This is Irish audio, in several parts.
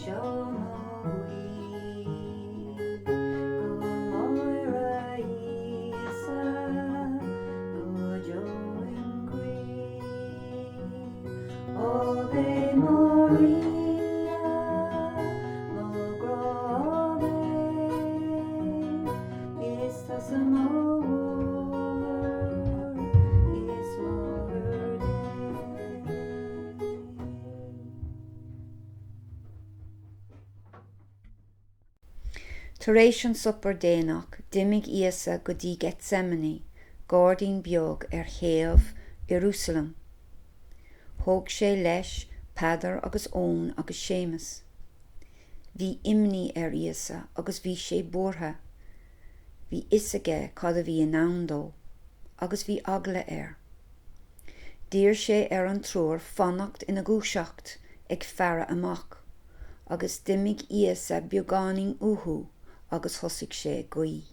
seo mo ghuí, Go maire Íosa go deo im chroí. Ave Maria, mo ghrá Ave, Is tusa mo mháthair, is máthair Dé. Tar éis an suipéar déanach, d'imigh Íosa go dtí Getsemane, gairdín beag ar thaobh Iarúsailéim. Thóg sé leis Peadar agus Eoin agus Séamus. Bhí imní ar Íosa agus bhí sé buartha. Bhí fhios aige cad a bhí i ndán dó, agus bhí eagla air. D'iarr sé ar an triúr fanacht ina dhúiseacht ag faire amach, agus d'imigh Íosa beagáinín uathu agus thosaigh sé ag guí.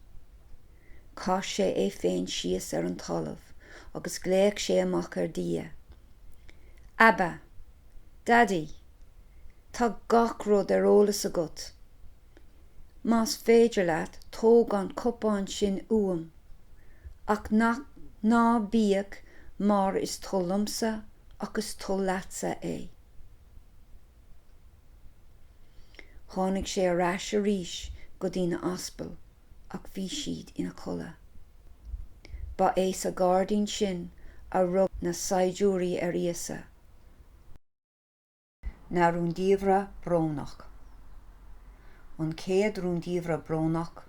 Chaith sé é féin síos ar an talamh agus ghlaoch sé amach ar Dhia, Abba! Daidí! Tá gach rud ar eolas agat. Más féidir leat, tóg an cupán sin uaim, ach ná bíodh mar is toil liomsa ach is toil leatsa é. Tháinig sé ar ais arís go dtí na aspail ach bhí siad ina chodladh. Ba é sa ghairdín sin a rug na saighdiúirí ar Íosa. Na Rúndiamhra Brónach. An chéad rúndiamhra brónach,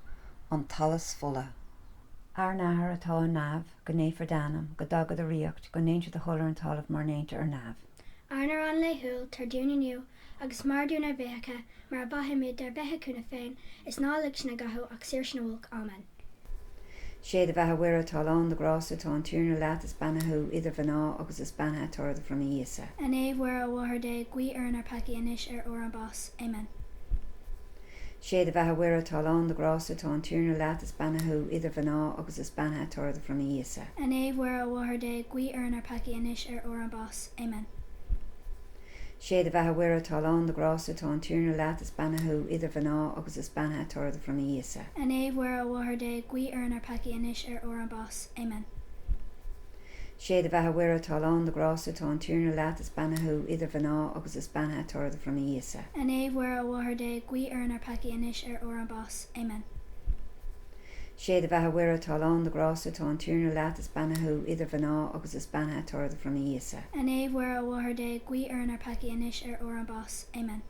an t-allas fola. Ár nAthair atá i neamh, go naofar d'ainm, go dtaga do ríocht, go ndéantar do thoil ar an talamh mar a ndéantar ar neamh. Ár n-arán laethúil, tabhair dúinn inniu, agus maith dúinn ár bhfiacha, mar a mhaithimid dár bhfiacha féin, is ná lig sinn i gcathú, ach saor sinn ó olc. Amen. Sé do bheatha a Mhuire, atá lán de ghrásta, tá an Tiarna leat, is beannaithe thú idir mhná agus is beannaithe toradh do bhroinne Íosa. A Naomh Mhuire, a Mháthair Dé, guí orainn ár peacaí anois ar uair ár bás. Amen. Sé do bheatha a Mhuire, atá lán de ghrásta, tá an Tiarna leat, is beannaithe thú idir mhná agus is beannaithe toradh do bhroinne Íosa. A Naomh Mhuire, a Mháthair Dé, guí orainn ár peacaí anois ar uair ár bás. Amen. Sé do bheatha a Mhuire, atá lán de ghrásta, tá an Tiarna leat, is beannaithe thú idir mhná agus is beannaithe toradh do bhroinne Íosa. A Naomh Mhuire, a Mháthair Dé, guí orainn ár peacaí anois ar uair ár bás. Amen. Sé do bheatha a Mhuire, atá lán de ghrásta, tá an Tiarna leat, is beannaithe thú idir mhná agus is beannaithe toradh do bhroinne Íosa. A Naomh Mhuire, a Mháthair Dé, guí orainn ár peacaí anois ar uair ár bás. Amen. Sé do bheatha a Mhuire, atá lán de ghrásta, tá an Tiarna leat, is beannaithe thú idir mhná agus is beannaithe toradh do bhroinne Íosa. A Naomh Mhuire, a Mháthair Dé, guí orainn ár peacaí anois ar uair ár bás. Amen.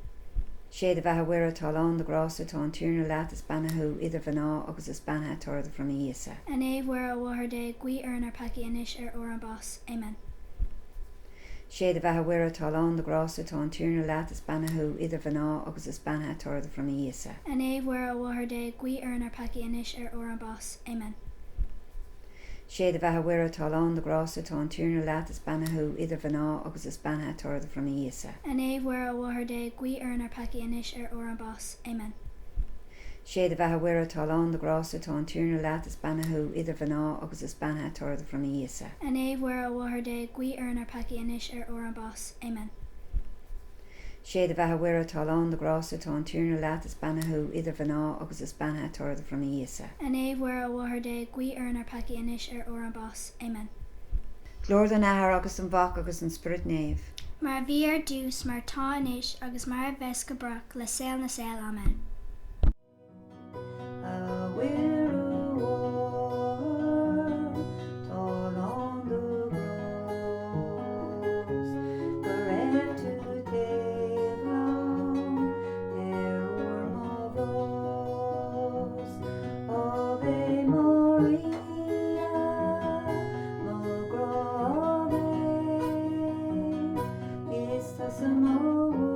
Sé do bheatha a Mhuire, atá lán de ghrásta, tá an Tiarna leat, is beannaithe thú idir mhná agus is beannaithe toradh do bhroinne Íosa. A Naomh Mhuire, a Mháthair Dé, guí orainn ár peacaí anois ar uair ár bás. Amen. Sé do bheatha a Mhuire, atá lán de ghrásta, tá an Tiarna leat, is beannaithe thú idir mhná agus is beannaithe toradh do bhroinne Íosa. A Naomh Mhuire, a Mháthair Dé, guí orainn ár peacaí anois ar uair ár bás. Amen. Sé do bheatha a Mhuire, atá lán de ghrásta, tá an Tiarna leat, is beannaithe thú idir mhná agus is beannaithe toradh do bhroinne Íosa. A Naomh Mhuire, a Mháthair Dé, guí orainn ár peacaí anois ar uair ár bás. Amen. Sé do bheatha a Mhuire, atá lán de ghrásta, tá an Tiarna leat, is beannaithe thú idir mhná agus is beannaithe toradh do bhroinne Íosa. A Naomh Mhuire, a Mháthair Dé, guí orainn ár peacaí anois ar uair ár bás. Amen. Sé do bheatha a Mhuire, atá lán de ghrásta, tá an Tiarna leat, is beannaithe thú idir mhná agus is beannaithe toradh do bhroinne Íosa. A Naomh Mhuire, a Mháthair Dé, guí orainn ár peacaí anois ar uair ár bás. Amen. Glóir don Athair agus don Mhac agus don Spiorad Naomh. Mar a bhí ar dtús, mar atá anois, agus mar a bheas go brách, le saol na saol. Amen. A Mhuire a Mháthair, tá lán do ghrást, go raibh tú taobh liom ar uair mo bhás. Ave Maria, mo ghrá Ave, is tusa mo.